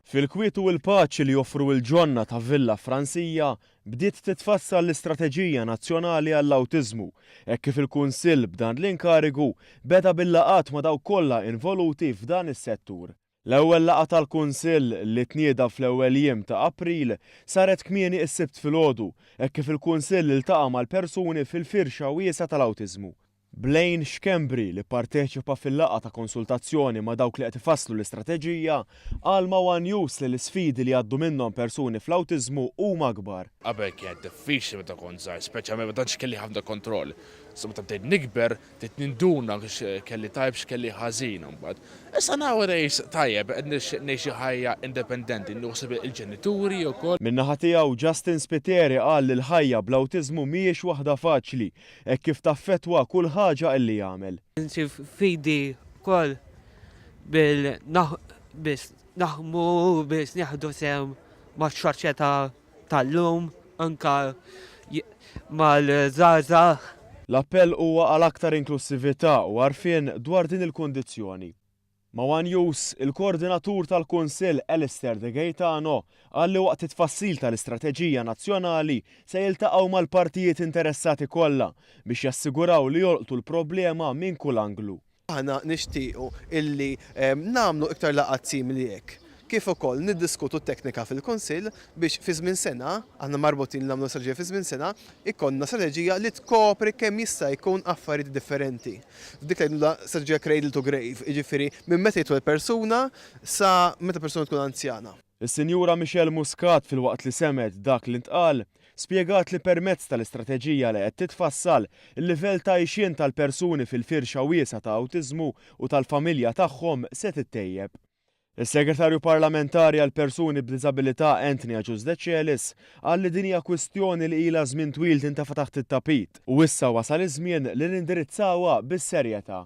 Fil-kwiet u l-paċi li joffru l-ġonna ta' Villa Fransija, bdiet titfassal l-Istrateġija Nazzjonali għall-Awtiżmu, hekk kif il-Kunsill b'dan l-inkarigu beda bil-laqgħat ma' dawk kollha involuti f'dan is-settur. L-ewwel laqgħa tal-Kunsill, li tnieda fl-ewwel jiem ta' April, saret kmieni s-Sibt filgħodu, hekk kif il-Kunsill iltaqa' mal-persuni fil-firxa wiesgħa tal-awtiżmu. Blaine Schembri, li pparteċipa fil-laqgħa ta' konsultazzjoni ma' dawk li qed ifasslu l-istrateġija, qal ma' one News li l-isfidi li jgħaddu minnhom persuni fl-awtiżmu huma kbar. Qabel kienet diffiċli meta kont żgħir, speċjalment ma tantx kelli ħafna kontroll. Issa meta bdejt nikber, bdejt ninduna x'kelli tajjeb x'kelli ħażin imbagħad. Issa nowadays tajjeb, qed ngħix xi ħajja indipendenti, nieħu ħsieb il-ġenituri wkoll. Min-naħa tiegħu, Justin Spiteri qal li l-ħajja bl-awtiżmu mhijiex waħda faċli hekk kif taffettwa kull ħaġa illi jagħmel. Insib fidi wkoll biex naħdmu biex nieħdu sehem mas-soċjetà tal-lum anke mal-żgħażagħ. L-appell huwa għal aktar inklussività u għarfien dwar din il-kundizzjoni. Ma' one News, il-Koordinatur tal-Kunsill Alistair De Gaetano qal li waqt it-tfassil tal-istrateġija nazzjonali se jiltaqgħu mal-partijiet interessati kollha biex jassiguraw li jolqtu l-problema minn kull anglu. Aħna nixtiequ illi nagħmlu iktar laqgħat simili hekk, kif ukoll niddiskutu t-teknika fil-Kunsill biex fi żmien sena, aħna marbutin li nagħmlu strateġija fi żmien sena, ikollna strateġija li tkopri kemm jista' jkun affarijiet differenti. F'dik li jgħidulha strateġija cradle to grave, jiġifieri minn meta jitweled persuna sa meta persuna tkun anzjana. Is-Sinjura Michelle Muscat filwaqt li semgħet dak li ntqal, spjegat li permezz tal-istrateġija li qed titfassal, il-livell ta' għixien tal-persuni fil-firxa wiesgħa ta' awtiżmu u tal-familja tagħhom se tittejjeb. Is-Segretarju Parlamentari għall-Persuni b'Diżabilità Anthony Agius Decelis qal li din hija kwistjoni li ilha żmien twil tintefa' taħt it-tapit u issa wasal iż-żmien li nindirizzawha bis-serjetà.